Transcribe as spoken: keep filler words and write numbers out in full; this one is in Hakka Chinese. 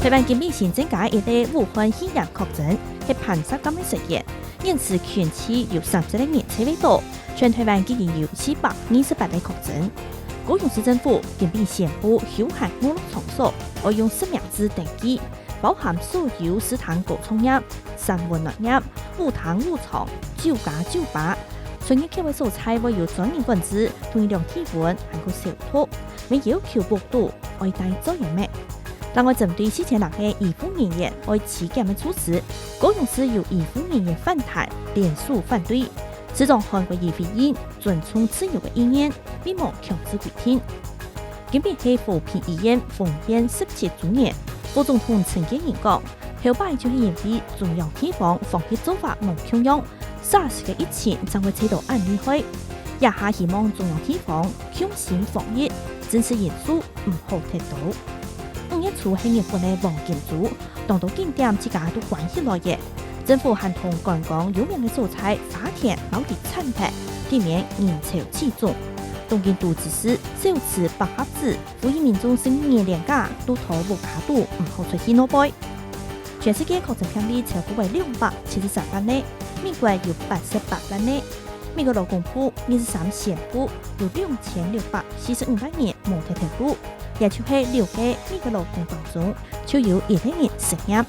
台灣今晡日新增加一例武漢肺炎確診，係辦實驗个實驗，現時群聚有三十个人在位到，全台灣已經有四百二十八例確診。高雄市政府今晡日宣布休閒娛樂場所愛用實名制登記，包含所有食堂、歌唱業、三溫暖業、舞廳、舞場、酒家、酒吧。出入口个所在會有專人管制，同量體溫還有消毒，乜要求屋肚愛戴遮掩物。另外，針對四千零个醫護人員愛採檢个措施，高雄市有醫護人員反彈，聯署反對。市長韓國瑜回應，尊重自由个意願，並無強制規定。今晡日係和平醫院封院十七週年，副總統陳建仁講，頭擺就係因為中央地方防疫做法無共樣，SARS个疫情正會吹到恁厲害。這下希望中央地方共心防疫，真實因素毋好忒多。五月初係日本个黃金週，當多景點自家都關起來了。政府還同觀光有名个所在花田、貓地、餐廳，避免人潮集中。東京都知事小池百合子 呼籲民眾十二日連假都在屋下肚，毋好出去外背。全世界確診病例超過為兩百七十三萬例，美國有八十八萬例。美國勞工部二十三宣布有兩千六百四十五萬人無忒頭路，也就係六个美國勞工當中就有一个人失業。